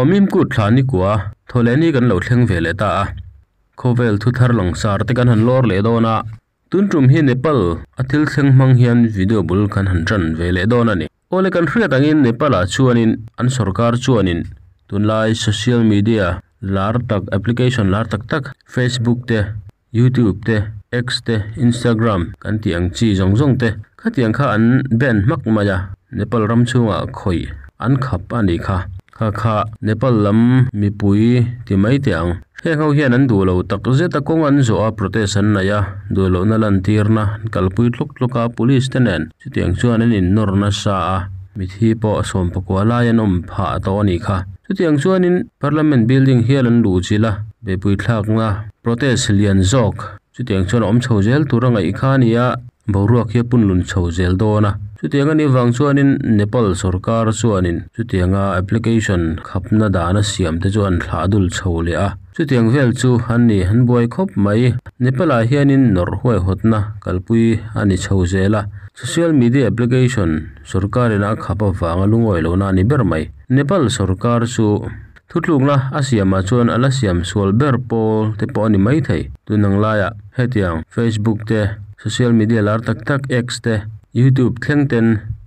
Aw mimkut thla ni kua thawhlehni kan lo thleng ve leh ta a, khawvel thu thar langsar te kan han lawr leh dawn a, tun tum hi Nepal a thil thleng hmang hian video bul kan han tan ve leh dawn a ni. Awle kan hriat angin Nepal ah chuanin an sorkar chuanin tunlai social media lar tak application lar tak tak Facebook te, YouTube te, X te, Instagram kan tih ang chi zawng zawng te khatiang kha an ban hmak mai a, Nepal ram chhungah khawih an khap a nih kha. Kha kha Nepal lam mipui ti mai teh ang. Heng ho hian an duh lo tak zet a kawng an zawh a protest an nei a, duh lohna lantirna an kalpui tluk tluk a police te nen chutiang chuan an innawr nasa a, mithi pawh sawmpakua lai an awm phah tawh a nih kha. Chutiang chuanin Parliament building hial an luh chilh a, beihpui thlakna protest lian zawk chutiang chuan a awm chho zel tur a ngaih kha a ni a, boruak hi a punlun chho zel dawn a. Chutiang a nih vang chuanin Nepal sorkar chuanin chutianga application khapna dana siam te chu an thlah dul chho leh a. Chutiang vel chu an ni an buai khawp mai. Nepal-ah hianin nawrh huaihawtna kalpui a ni chho zel a, social media application sorkarin a khap avanga lungawi lohna a ni ber mai. Nepal sorkar chu Thutlukna a siamah chuan a la siam sual ber pawl te pawh a ni maithei. Tun ang laiah hetiang Facebook te, social media lar tak tak X te, YouTube thleng ten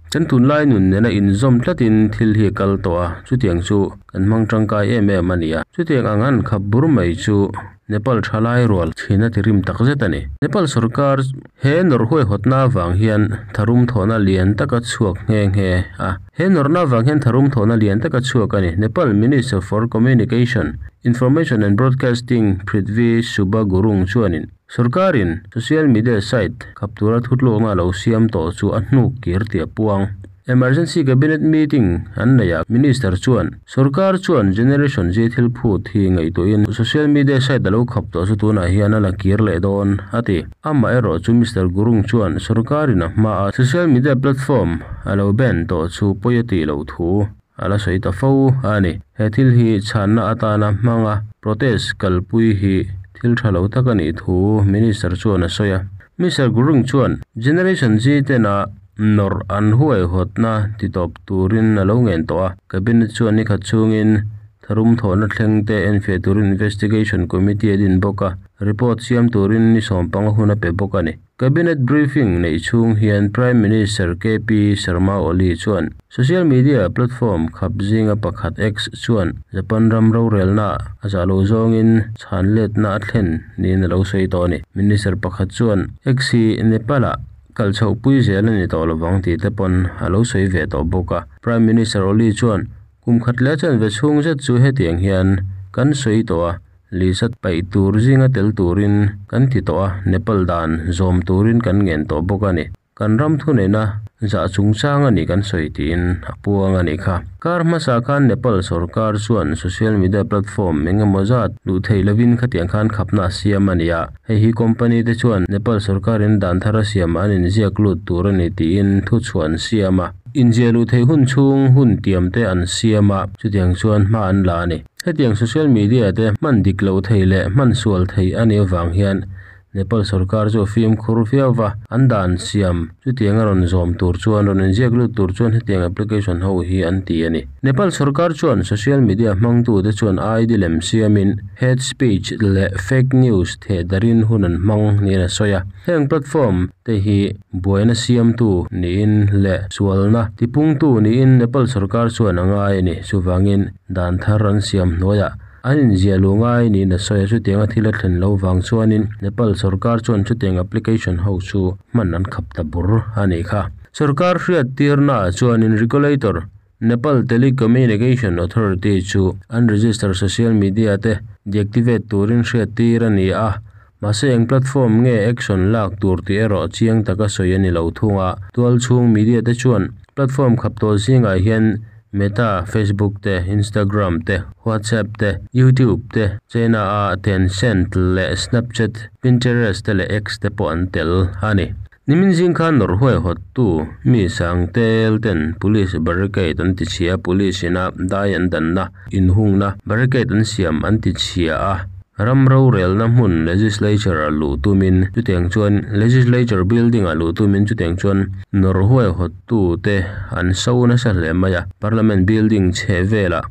kan tunlai nun nena inzawm tlatin thil hi a kal tawh a, chutiang chu kan hmang tangkai em em a ni a. Chutiang ang an khap bur mai chu Nepal thalai rual thin a ti rim tak zet a ni. Nepal sorkar he nawrh huaihawtna avang hian tharum thawhna lian taka chhuak nghe nghe a. He nawrhna avang hian tharum thawhna lian taka chhuak a ni. Nepal Minister for Communication, Information and Broadcasting Prithvi Subba Gurung chuanin sorkarin social media site khap tura thutlukna a lo siam tawh chu a hnuk kir tih a puang. Emergency Cabinet meeting an nei a, Minister chuan, Sorkar chuan Generation Z thil phut hi ngaihtuahin social media site a lo khap tawh chu tunah hian a la kir leh dawn, a ti. Amaherawh chu Mister Gurung chuan sorkarin a hmaa social media platform a lo ban tawh chu pawi a tih loh thu a la sawi ta fo a ni. He thil hi chhanna atana hmanga protest kalpui hi thil tha lo tak a nih thu Minister chuan a sawi a. Mister Gurung chuan Generation Z tena Nawrh an huaihawtna ti tawp turin a lo ngen tawh a, Cabinet chuan ni khat chhungin tharum thawhna thleng te enfiah turin Investigation Committee a din bawk a, report siam turin ni sawmpanga hun a pe bawk a ni. Cabinet briefing neih chhung hian Prime Minister KP Sharma Oli chuan social media platform khap zinga pakhat X chuan Japan ram rorelna a zah lo zawngin chhan letna a thlen niin a lo sawi tawh a ni. Minister pakhat chuan X hi Nepal-ah Kal chhoh pui zel a ni tawh lovang tih te pawn a lo sawi ve tawh bawk a. Prime Minister Oli chuan, Kum khat leh chuan ve chhung zet chu hetiang hian kan sawi tawh a, Lisa paih tur zinga tel turin kan ti tawh a, Nepal dan zawm turin kan ngen tawh bawk a ni. Kan ram thuneihna zah chungchang a ni kan sawi tiin a puang a nih kha. Kar hmasa khan Nepal sorkar chuan social media platform eng emaw zat luh theih lovin khatiang khan khapna a siam a ni a. Hei hi company te chuan Nepal sorkarin dan thar a siam an inziak lut tur a ni tiin thuchhuah an siam a. Inziah luh theih hun chhung hun tiam te an siam a, chutiang chuan hma an la a ni. Hetiang social media te hman dik loh thei leh hman sual thei a nih avang hian Nepal sorkar chu a fimkhur viau va, an dan siam chutiang a rawn zawm tur chuan rawn inziak lut tur chuan hetiang application ho hi an ti a ni. Nepal sorkar chuan social media hmangtute chuan ID lem siamin hate speech leh fake news theh darin hun an hmang niin a sawi a. Heng platform te hi buaina siamtu niin leh sualna tipungtu niin Nepal sorkar chuan a ngai a ni. Chuvangin dan thar an siam hnuaiah an inziah luh ngai niin a sawi a. Chutianga thil a thlen lo vang chuanin Nepal sorkar chuan chutiang application ho chu hman an khap ta bur a nih kha. Sorkar hriattirnaah chuanin regulator Nepal Telecommunication Authority chu an register social media te deactivate turin hriattir a ni a, mahse eng platform nge action lak tur tih erawh chiang taka sawi a ni lo thung a. Tualchhung media te chuan platform khap tawh zingah hian Meta, Facebook te, Instagram te, WhatsApp te, YouTube te, China-a Tencent leh Snapchat, Pinterest te leh X te pawh an tel a ni. Nimin zing khan nawrh huaihawttu mi sang tel ten police barricade an ti chhia a, police ina dai an danna inhungna barricade an siam an ti chhia a, ram rorelna hmun legislature a luh tumin chutiang chuan legislature building a luh tumin chutiang chuan nawrh huaihawttu te an so nasa hle mai a, parliament building chheh velah.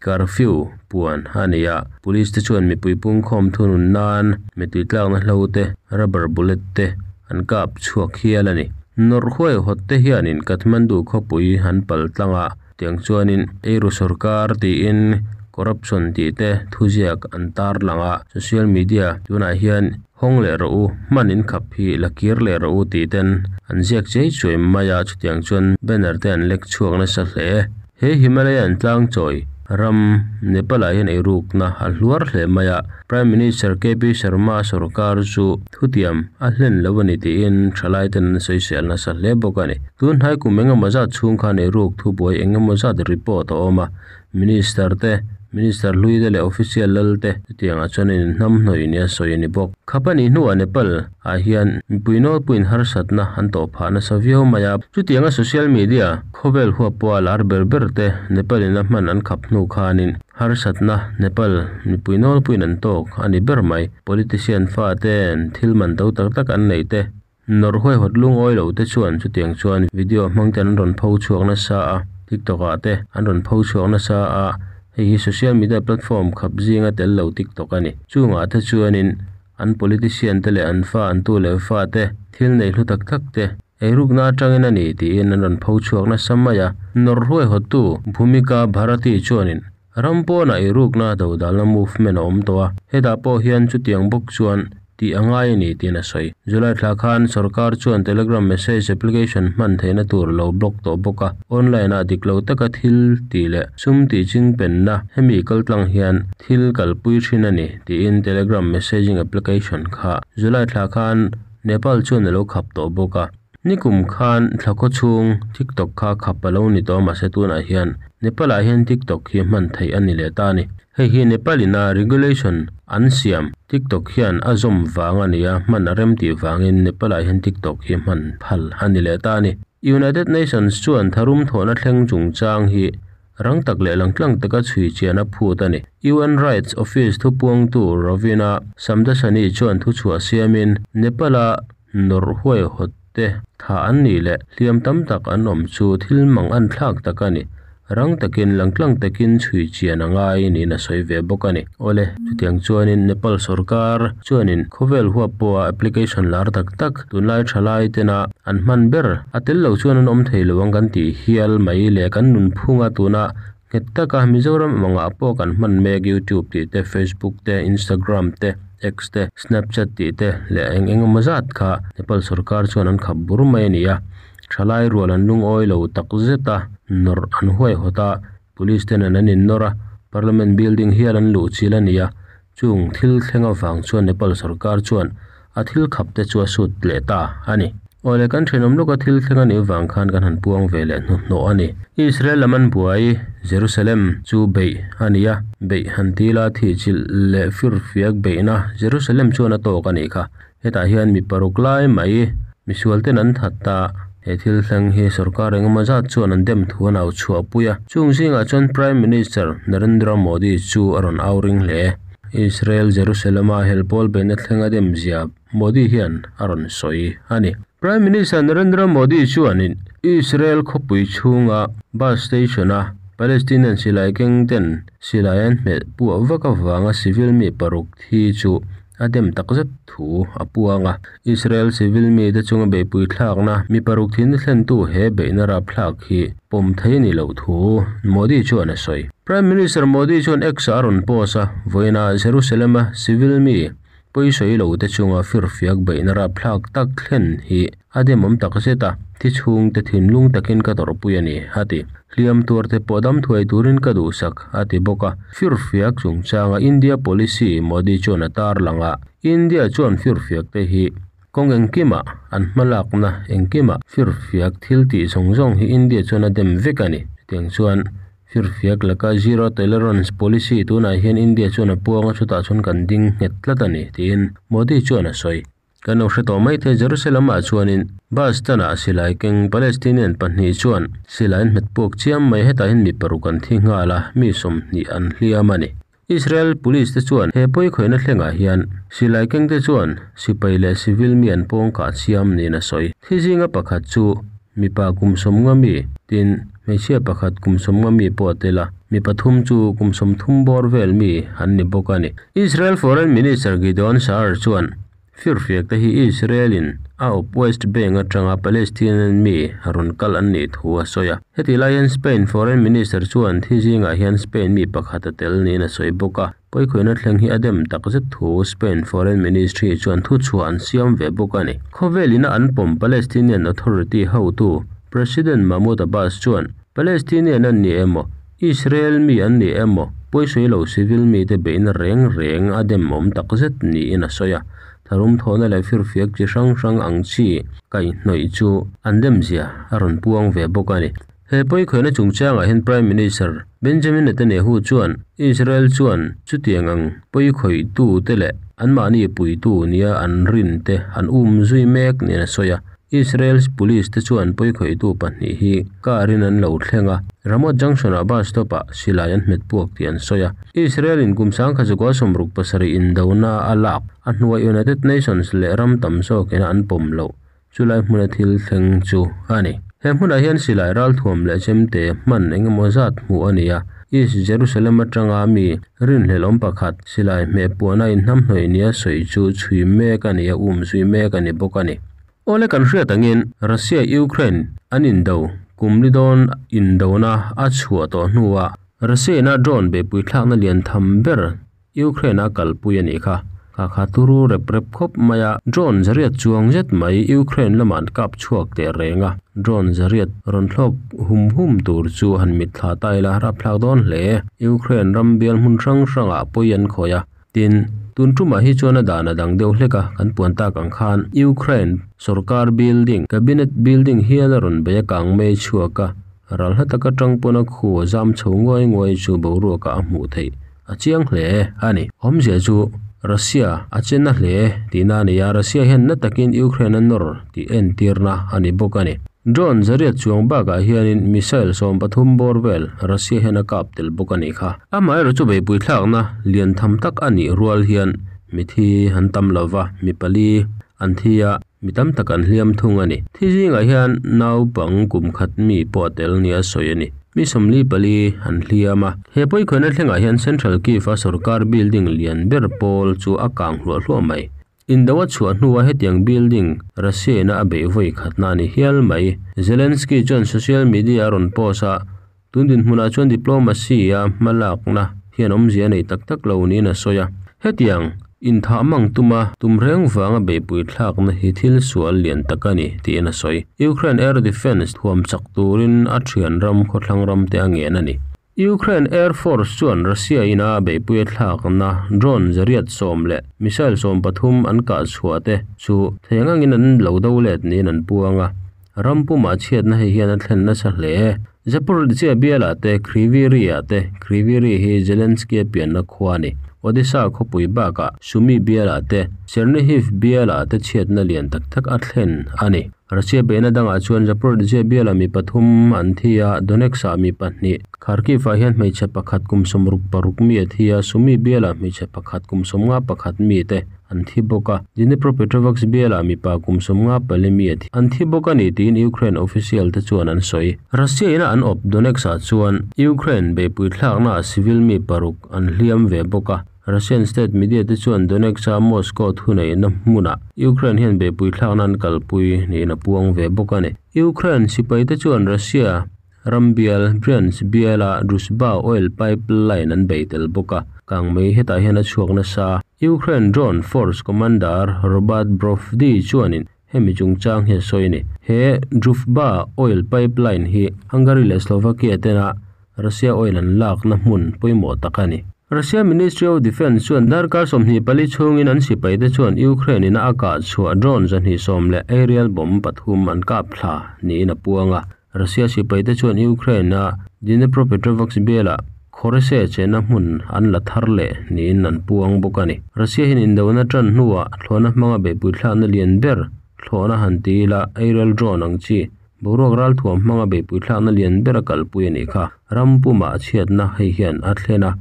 Curfew puan a ni a, police te chuan mipui pungkhawm thunun nan mittui tlakna hlo te rubber bullet te an kap chhuak hial a ni. Nawrh huaihawt te hianin Kathmandu khawpui an pal tlang a, tiang chuanin eiru sawrkar tiin corruption tih te thuziak an tar lang a, social media tunah hian hawng leh rawh u, hman in khap hi la kir leh rawh u tih ten an ziak chei chuai mai a, chutiang chuan banner te an lek chhuak nasa hle. He Himalayan tlang chawi ram Nepal ah hian eirukna a hluar hle mai a, Prime Minister KP Sharma sawrkar chu thutiam a hlen lo a ni tiin thalai ten an sawisel nasa hle bawk a ni. Tun hnai kum engemaw zat chhung khan eiruk thubuai engemaw zat report a awm a, Minister te, Minister hlui te leh official lal te chutiangah chuan an inhnam hnawih nia sawi a ni bawk. Khap a nih hnuah Nepal ah hian mipui nawlpuiin harsatna an tawh phah nasa viau mai a. Chutianga social media khawvel huap pawha lar ber ber te Nepal in a hman an khap hnu khanin harsatna Nepal mipui nawlpuiin an tawk a ni ber mai. Politician fa ten thil man to tak tak an neih te Nawrh huaihawt lungawi lo te chuan chutiang chuan video hmang ten an rawn pho chhuak nasa a, TikTok ah te an rawn pho chhuak nasa a, hei hi social media platform khap zinga tel lo TikTok a ni. Chungah te chuanin an politician te leh an fa an tu leh fa te thil nei hlu tak tak te eirukna atangin a ni tiin an rawn pho chhuak nasa mai a. Nawrh huaihawttu Bhumika Bharati chuanin Ram pawnah eirukna dodalna movement a awm tawh a, hetah pawh hian chutiang bawk chuan tih a ngai a ni tiin a sawi. July thla khan sorkar chuan Telegram message application hman theihna tur lo block tawh bawk a, online ah dik lo taka thil tih leh sum tih chingpenna hemi kaltlang hian thil kalpui thin a ni tiin Telegram messaging application kha July thla khan Nepal chuan a lo khap tawh bawk a. Nikum khan thlakhaw chhung TikTok kha khap a lo ni tawh mahse tunah hian Nepal ah hian TikTok hi hman theih a ni leh ta a ni. Hei hi Nepal ina regulation an siam TikTok hian a zawm vang a ni a, hman a rem tih vangin Nepal ah hian TikTok hi hman phal a ni leh ta a ni. United Nations chuan tharum thawhna thleng chungchang hi rang tak leh langtlang taka chhui chian a phut a ni. UN Rights Office thupuangtu Ravina Shamdasani chuan thuchhuah siamin Nepal a Nawrh huaihawt te tha an nih leh hliam tam tak an awm chu thil mang an thlak tak a ni. Rang takin langtlang takin chhui chian a ngai niin a sawi ve bawk a ni. Awle, chutiang chuanin Nepal sorkar chuanin khawvel huap pawha application lar tak tak tunlai thalai tena an hman ber a tel lo chuan an awm thei lo ang kan tih hial mai leh kan nunphunga tuna Nghet taka Mizoram mangah pawh kan hman mek YouTube tih te, Facebook te, Instagram te, X te, Snapchat tih te leh eng eng emaw zat kha Nepal sorkar chuan an khap bur mai a ni a. Thalai rual an lungawi lo tak zet a, nawrh an huaihawt a, Police ten an an innawr a, Parliament building hial an luh chil a ni a. Chung thil thleng avang chuan Nepal sorkar chuan a thil khap te chu a sut leh ta a ni. Awle kan thenawm lawka thil thleng a nih vang khan kan han puang ve leh hnuhnawh a ni. Israel lam an buai Jerusalem chu beih a ni a, beih han ti la thihchilh leh firfiak beihna Jerusalem chuan a tawk a nih kha. Hetah hian mi paruk lai mai misual ten an that ta. He thil thleng hi sorkar engemaw zat chuan an dem thu an au chhuahpui a. Chung zingah chuan Prime Minister Narendra Modi chu a rawn au ring hle. Israel Jerusalem-a helpawl beihna thleng a dem zia Modi hian a rawn sawi a ni. Prime Minister Narendra Modi chuanin Israel khawpui chhunga bus station-a Palestinian silai keng ten silai an hmeh puah vak avanga civil mi paruk thi chu a dem takzet thu a puang a. Israel civil mite chunga beihpui thlakna mi paruk thihna thlentu he beihna rapthlak hi pawm thei a ni loh thu Modi chuan a sawi. Prime Minister Modi chuan X ah a rawn post a, vawiinah Jerusalem-a civil mi pawisawi lo te chunga firfiak beihna rapthlak tak thlen hi A demawm tak zet a, thi chhungte thinlung takin ka tawrhpui a ni, a ti. Hliam tuarte pawh dam thuai turin ka duhsak, a ti bawk a. Firfiak chungchanga India policy Modi chuan a tarlang a, India chuan firfiakte hi kawng engkimah an hmalakna engkimah firfiak thil tih zawng zawng hi India chuan a dem vek a ni. Chutiang chuan firfiak laka zero tolerance policy tunah hian India chuan a puang a, chutah chuan kan ding nghet tlat a ni, tiin Modi chuan a sawi. Kan lo hre tawh mai thei Jerusalem ah chuanin bus stand ah silai keng Palestinian pahnih chuan silai an hmet puak chiam mai hetah hian mi paruk an thi nghal a, mi 20 an hliam a ni. Israel police te chuan he pawi khawihna thlengah hian silai keng te chuan sipai leh civil mi an pawng kah chiam niin a sawi. Thi zinga pakhat chu mipa kum 50 mi tin. Hmeichhia pakhat kum sawmnga mi pawh a tel a, mi pathum chu kum 30 bawr vel mi an ni bawk a ni. Israel Foreign Minister Gideon Sa'ar chuan firfiak te hi Israel in a awp West Bank atanga Palestinian mi rawn kal an nih thu a sawi a. Hetih lai hian Spain Foreign Minister chuan thi zingah hian Spain mi pakhat a tel niin a sawi bawk a. Pawikhawihna thleng hi a dem takzet thu Spain Foreign Ministry chuan thuchhuah an siam ve bawk a ni. Khawvel ina an pawm Palestinian Authority hotu President Mahmoud Abbas chuan Palestinian an ni emaw, Israel mi an ni emaw, pawisawi lo civil mite beihna reng reng a dem awm takzet niin a sawi a. Tharum thawhna leh firfiak chi hrang hrang ang chi kaihhnawih chu an demzia a rawn puang ve bawk a ni. He pawikhawihna chungchangah hian Prime Minister Benjamin Netanyahu chuan Israel chuan chutiang ang pawikhawihtu te leh anmahni puitu nia an rin te an um zui mek niin a sawi a. Israel police te chuan pawikhawihtu pahnih hi car in an lo thleng a, Ramot Junction ah bus stop ah silai an hmet puak tih an sawi a. Israel in kum 1967 indona a lak a hnuah United Nations leh ram tam zawkin an pawm loh chulai hmuna thil thleng chu a ni. He hmunah hian silai ralthuam leh chemte hman engemaw zat hmuh a ni a. East Jerusalem atanga mi rinhlelh awm pakhat silai hmeh puahna inhnamhnawih nia sawi chu chhui mek a ni a, um zui mek a ni bawk a ni. Awle kan hriat angin Russia Ukraine an indo kum li dawn indona a chhuah tawh hnuah Russia ina drone beihpui thlakna lian tham ber Ukraine a kalpui a nih kha. Kha kha turu rep rep khawp mai a, drone zariat chuang zet mai Ukraine lamah an kap chhuak teh reng a, drone zariat rawn thlawk hum hum tur chu han mit thla ta ila rapthlak dawn hle. Ukraine ram bial hmun hrang hrangah pawi an khawih a, tin, tun tumah hi chuan a dan a dang deuh hlek a, kan puan tak ang khan Ukraine sorkar building, cabinet building hial a rawn bei a kang mai chhuak a, ral hla taka tang pawn a khu a zam chho nguai nguai chu boruakah a hmuh theih. A chiang hle a ni. Awmzia chu Russia a che na hle tihna a ni a, Russia hian na takin Ukraine a nawr tih entirna a ni bawk a ni. Drone zariat chuang bakah hianin missile 13 bawr vel Russia hian a kap tel bawk a nih kha. Amaherawhchu chu beihpui thlakna lian tham tak a nih rual hian mithi an tam lova, mi pali an thi a, mi tam tak an hliam thung a ni. Thi zingah hian naupang kum khat mi pawh a tel nia sawi a ni. Mi 44 an hliam a. He pawikhawihna thlengah hian Central Kyiv a sorkar building lian ber pawl chu a kang hluah hluah mai. Indo a chhuah hnuah hetiang building Russia ina a beih vawi khatna a ni hial mai. Zelensky chuan social media a rawn post a, tun dinhmunah chuan diplomacy a hmalakna hian awmzia a nei tak tak lo niin a sawi a. Hetiang inthah mang tuma tum reng vanga beihpui thlakna hi thil sual lian tak a ni tiin a sawi. Ukraine air defence thuam chak turin a thian ram khawthlang ram te a ngen a ni. Ukraine Air Force chuan Russia ina beihpui a thlakna drone 110 leh missile 13 an kah chhuah te chu thei angin an lo do let niin an puang a. Ram pumah chhiatna hei hian a thlen nasa hle. Zaporizhzhia bialah te Kryvyi Rih ah te, Kryvyi Rih hi Zelensky a pianna khua a ni. Odessa khawpui bakah Sumy bialah te, Chernihiv bialah te chhiatna lian tak tak a thlen a ni. Russia beihna dangah chuan Zaporizhzhia bialah mi pathum an thi a, Donetsk ah mi pahnih, Kharkiv ah hian hmeichhe pakhat kum 66 mi a thi a, Sumy bialah hmeichhe pakhat kum 51 mi te an thi bawk a. Dnipropetrovsk bialah mipa kum 54 mi a thi an thi bawk a ni tiin Ukraine official te chuan an sawi. Russia ina an awp Donetsk ah chuan Ukraine beihpui thlakna ah civil mi paruk an hliam ve bawk a. Russian state media te chuan Donetsk a Moscow thuneihna hmunah Ukraine hian beihpui thlakna an kalpui niin a puang ve bawk a ni. Ukraine sipai te chuan Russia ram bial Bryansk biala Druzhba oil pipeline an bei tel bawk a, kang mai hetah hian a chhuak nasa. Ukraine drone force commander Robert Brovdi chuanin hemi chungchang hi a sawi a ni. He Druzhba oil pipeline hi Hungary leh Slovakia tena Russia oil an lakna hmun pawimawh tak a ni. Russia Ministry of Defence chuan darkar 24 chhungin an sipai te chuan Ukraine ina a kah chhuah drone 210 leh aerial bomb pathum an kap thla niin a puang a. Russia sipai te chuan Ukraine a Dnipropetrovsk bialah Khorese chena hmun an la thar leh niin an puang bawk a ni. Russia hian indona tan hnuah thlawhna hmanga beihpui thlakna lian ber thlawhna han ti ila aerial drone ang chi boruak ral thuam hmanga beihpui thlakna lian ber a kalpui a nih kha. Ram pumah chhiatna hei hian a thlen a,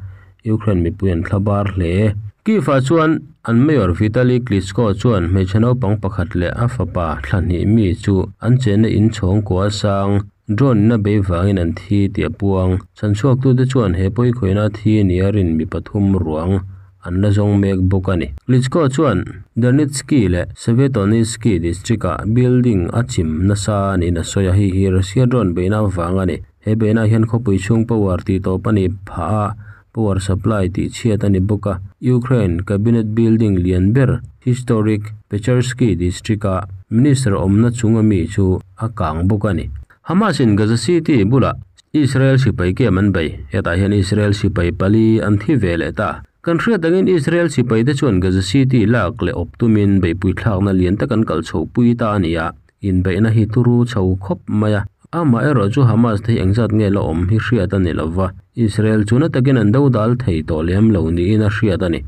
Ukraine mipui an thla bar hle. Kyiv ah chuan an mayor Vitali Klitschko chuan hmeichhe naupang pakhat leh a fapa thla hnih mi chu an chenna in chhawng kua sang. Drone in a bei vangin an thi tih a puang. Chhanchhuaktute chuan he pawikhawihna thi nia rin mi pathum ruang an la zawng mek bawk a ni. Klitschko chuan Darnytskyi leh Sviatohirsk district ah building a chim nasa niin a sawi a, hei hi Russia drone beihna avang a ni. He beihna hian khawpui chhung power tih tawp a ni phah a, power supply tih chhiat a ni bawk a. Ukraine cabinet building lian ber historic Pechersky district a minister awmna chung ami chu a kang bawk a ni. Hamas in Gaza City bulah Israel sipai camp an bei. Hetah hian Israel sipai pali an thi ve leh ta. Kan hriat angin Israel sipai te chuan Gaza City lak leh awp tumin beihpui thlakna lian tak an kal chho pui ta a ni a, inbeihna hi turu chho khawp mai a. Amaherawh chu Hamas te hi engzat nge la awm hi hriat a ni lova, Israel chu na takin an do dal thei tawh lem lo niin a hriat a ni.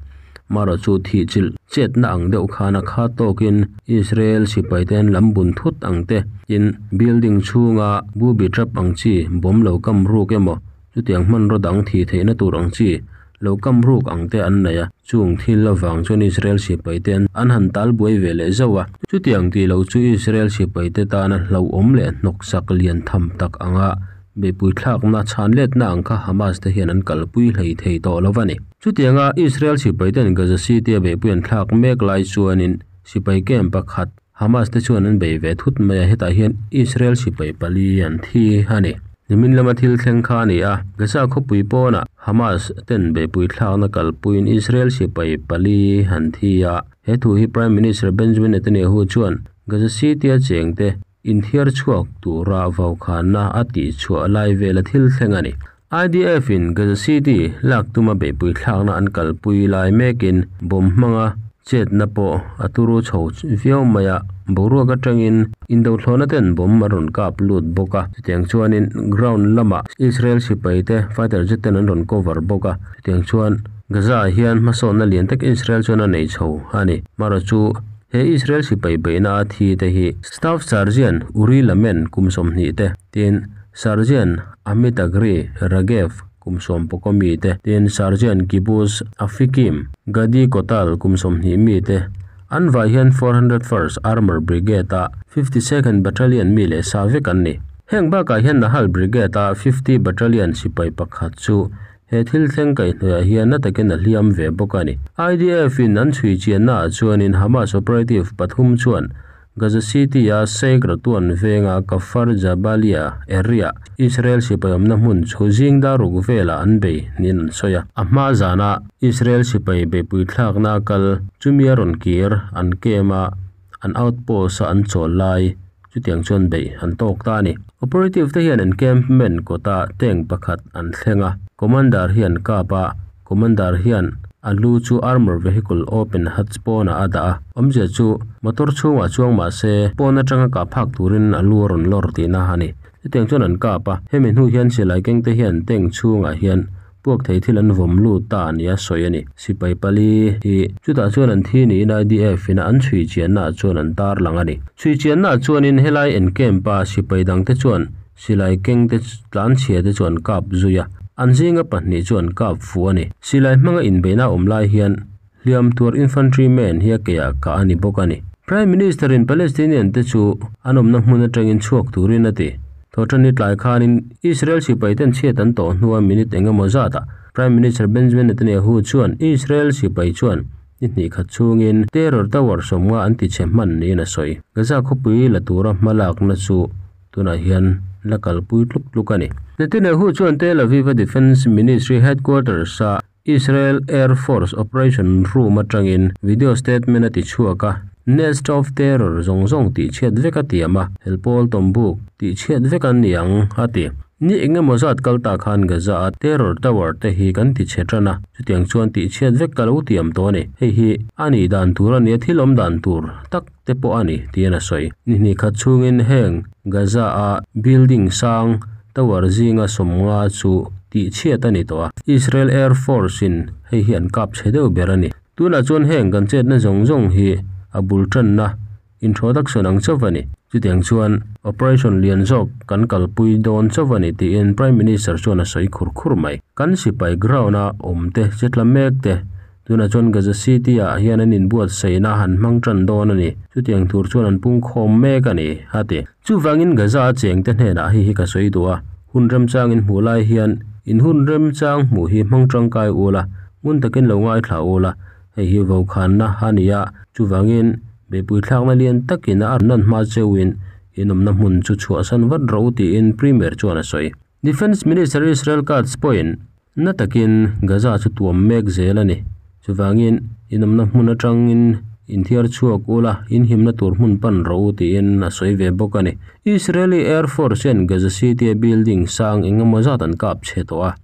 Marawh chu thih chilh chetna ang deuh khan a khat tawkin Israel sipai te an lam bun thut ang te, tin building chhunga booby trap ang chi bomb lo kam ruk emaw chutiang hmanraw dang thih theihna tur ang chi lo kam ruk ang te an nei a, chung thil avang chuan Israel sipai te an han tal buai ve leh zauh a. Chutiang tih loh chu Israel sipai te tana hlauhawm leh hnawksak lian tham tak anga Beihpui thlakna chhan letna ang kha Hamas te hian an kalpui hlei thei tawh lo a ni. Chutianga Israel sipai ten Gaza City a beihpui an thlak mek lai chuanin sipai camp pakhat Hamas te chuan an bei ve thut mai a, hetah hian Israel sipai pali an thi a ni. Nimin lama thil thleng kha a ni a, Gaza khawpui pawnah Hamas ten beihpui thlakna kalpuiin Israel sipai pali an thi a, he thu hi Prime Minister Benjamin Netanyahu chuan Gaza City a chengte Inthiar chhuak tura vaukhanna a tihchhuah lai vela thil thleng a ni. IDF in Gaza City lak tuma beihpui thlakna an kalpui lai mekin bomb hmanga chetna pawh a turu chho viau mai a, boruak atangin indothlawhna ten bomb a rawn kap lut bawk a. Chutiang chuanin ground lamah Israel sipai te fighter jet ten an rawn cover bawk a, chutiang chuan Gaza ah hian hmasawnna lian tak Israel chuan a nei chho a ni. Marawhchu He Israel sipai beihna a thi te hi Staff Sergeant Uri Lamen kum 20 te, tin Sergeant Amit Agri Ragev kum 11 mi te, tin Sergeant Kibbutz Afikim Gadi Kotal kum 20 mi te, an vai hian 401st Armour Brigade a 52nd Battalion mi leh sa vek an ni. Heng bakah hian Nahal Brigade a 50 Battalion sipai pakhat chu He thil thleng kaihhnawih ah hian na takin a hliam ve bawk a ni. IDF in an chhui chianna ah chuanin Hamas operative pathum chuan Gaza City a Sheikh Radwan venga Kafar Jabalia area Israel sipai awmna hmun chu zing dar ruk velah an bei niin an sawi a. A hma zana Israel sipai beihpui thlakna a kal chumi a rawn kir an camp a an outpost a an chawl lai Chutiang chuan beih an tawk ta a ni. Operative te hian encampment kawta tank pakhat an thleng a, commander hi an kap a, commander hian a lu chu armour vehicle open hatch pawnah a dah a, awmzia chu motor chhungah chuang mah se pawn atanga kah phak turin a lu a rawn lawr tihna a ni. Chutiang chuan an kap a, hemi hnu hian silai keng te hian tank chhungah hian Puak thei thil an vawm lut ta nia sawi a ni. Sipai pali hi chutah chuan an thi niin IDF ina an chhui chiannaah chuan an tarlang a ni. Chhui chiannaah chuanin helai encamp a sipai dangte chuan silai kengte tlanchhia te chu an kap zui a, an zinga pahnih chu an kap fuh a ni. Silai hmanga inbeihna awm lai hian hliam tuar infantry man hi a keiah kah a ni bawk a ni. Prime Minister in Palestinian te chu an awmna hmun atangin chhuak turin a ti. Thawhṭan ni tlai khanin Israel sipai ten chhiat an tawh hnua minute eng emaw zatah Prime Minister Benjamin Netanyahu chuan Israel sipai chuan ni hnih khat chhungin terror tower sawmnga an ti chhe hman niin a sawi. Gaza khawpui la tura hma lakna chu tunah hian la kalpui tluk tluk a ni. Netanyahu chuan Tel Aviv a Defence Ministry headquarters a Israel Air Force Operation Room atangin video statement a ti chhuak a, Nest of Terror zawng zawng tih chhiat vek a tiam a, helpawl tawmbuk tih chhiat vek an ni ang, a ti. Ni eng emaw zat kal ta khan Gaza-a terror tower te hi kan ti chhe tan a, chutiang chuan tih chhiat vek ka lo tiam tawh a ni. Hei hi a nih dan tur a nia, thil awm dan tur tak te pawh a ni, tiin a sawi. Ni hnih khat chhungin heng Gaza-a building sang Tower zinga 50 chu tihchhiat a ni tawh a, Israel Air Force in hei hi an kap chhe deuh ber a ni. Tunah chuan heng kan chetna zawng zawng hi a bul tanna introduction ang chauh a ni. Chutiang chuan operation lian zawk kan kalpui dawn chauh a ni tiin Prime Minister chuan a sawi khur khur mai. Kan sipai ground a awm te, chetla mek te. Tunah chuan Gaza City ah hian an inbuatsaihna han hmang tan dawn a ni. Chutiang tur chuan an pungkhawm mek a ni, a ti. Chuvangin Gaza a chengte hnenah hei hi ka sawi duh a, hun remchang in hmuh lai hian in hun remchang hmuh hi hmang tangkai ula, ngun takin lo ngaithla ula, hei hi vokhanna a ni a, chuvangin beihpui thlakna lian takin a nan hma cheuhin in awmna hmun chu chhuahsan vat ro tiin Premier chuan a sawi. Defence Minister Israel Katz pawhin na takin Gaza chu tuam mek zel a ni. Chuvangin in awmna hmun atangin inthiar chhuak ula, in himna tur hmun pan ro tiin a sawi ve bawk a ni. Israeli Air Force hian Gaza City a building sang engemaw zat an kap chhe tawh a.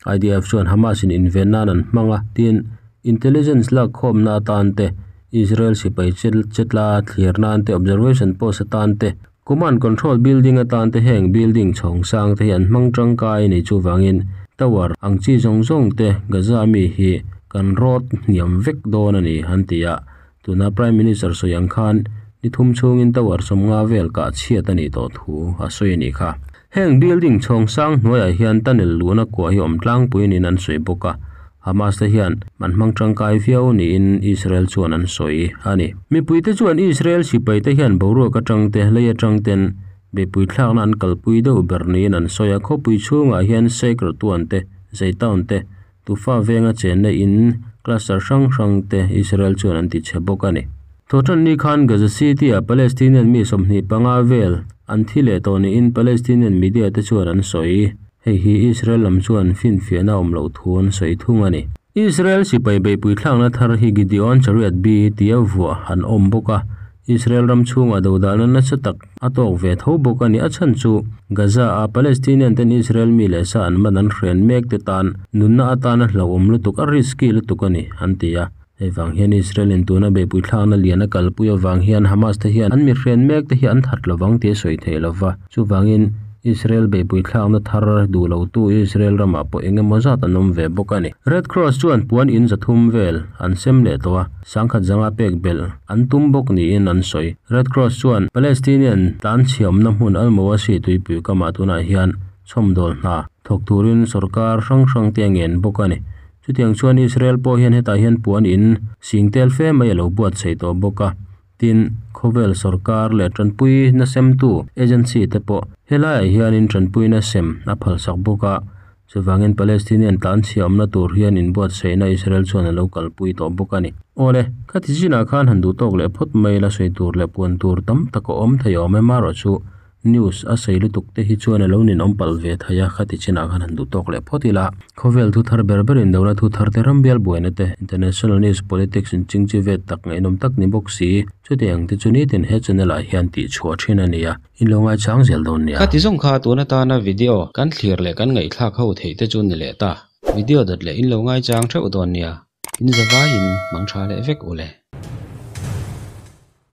IDF chuan Hamas in inven nan an hmang a, tin intelligence lak khawmna atan te, Israel sipai chetla thlir nan te, observation post atan te, command control building atan te heng building chhawng sang te hi an hmang tangkai ni chuvangin tower ang chi zawng zawng te Gaza mi hi kan rawt hniam vek dawn a ni an ti a. Tuna Prime Minister sawi ang khan ni thum chhungin tower sawmnga vel kah chhiat a nih tawh thu a sawi a nih kha. Heng building chhawng sang hnuaiah hian tunnel luhna kua hi awm tlangpui niin an sawi bawk a. Hamas te hian an hmang tangkai viau niin Israel chuan an sawi a ni. Mipuite chuan Israel sipai te hian boruak atang te, lei atang ten beihpui thlakna an kalpui deuh ber niin an sawi a. Khawpui chhungah hian Sheikh Radwan te, Zaytoun te, Tufa venga chenna in cluster hrang hrang te Israel chuan an ti chhe bawk a ni. Thawhtan ni khan Gaza City ah Palestinian mi 25 vel an thi leh tawh niin Palestinian media te chuan an sawi. Hei hi Israel lam chuan finfiahna awm loh thu an sawi thung a ni. Israel sipai beihpui thlakna thar hi Gideon Chariot B tia vuah an awm bawk a. Israel ram chhungah dodalna nasa tak a tawk ve tho bawk a ni. A chhan chu Gaza a Palestinian ten Israel mi leh sa an man an hren mek te tan nunna atana hlauhawm lutuk a risky lutuk a ni an ti a. Hei vang hian Israel in tuna beihpui thlakna lian a kalpui avang hian Hamas te hian an mi hren mek te hi an that lovang tih a sawi theih lova. Chuvangin Israel beihpui thlakna thar duh lo tu Israel ramah pawh engemaw zat an awm ve bawk a ni. Red Cross chuan puan in zathum vel an sem leh tawh a, sangkhat zanga pek belh an tum bawk niin an sawi. Red Cross chuan Palestinian tlan chhiamna hmun Al-Mawasi tuipui kamah tunah hian chhawmdawl hna thawk turin sorkar hrang hrang te a ngen bawk a ni. Chutiang chuan Israel pawh hian hetah hian puan in sing tel fe mai a lo buatsaih tawh bawk a. Tin, khawvel sorkar leh tanpuina semtu agency te pawh helaiah hianin tanpuina sem a phalsak bawk a. Chuvangin Palestinian tlan chhiamna tur hian inbuatsaihna Israel chuan a lo kalpui tawh bawk a ni. Awle, khati chinah khan han duh tawk leh phawt mai la sawi tur leh puan tur tam tak a awm thei awm em erawh chu news a sawi lutuk te hi chuan a lo ninawm palh ve thei a, khati chinah khan han duh tawk leh phawt ila. Khawvel thu thar ber berin dona thu thar te ram bial buaina te, international news, politics in chingchi vet tak ngaihnawm tak ni bawk si. Chutiang te chu nitin he channel ah hian tih chhuah thin a ni a, in lo ngaichang zel dawn nia. Khati zawng kha tun atana video kan thlir leh kan ngaihthlak ho theih te chu ni leh ta. Video dawt leh in lo ngaichang theuh dawn nia. In zavaiin mang tha leh vek ule.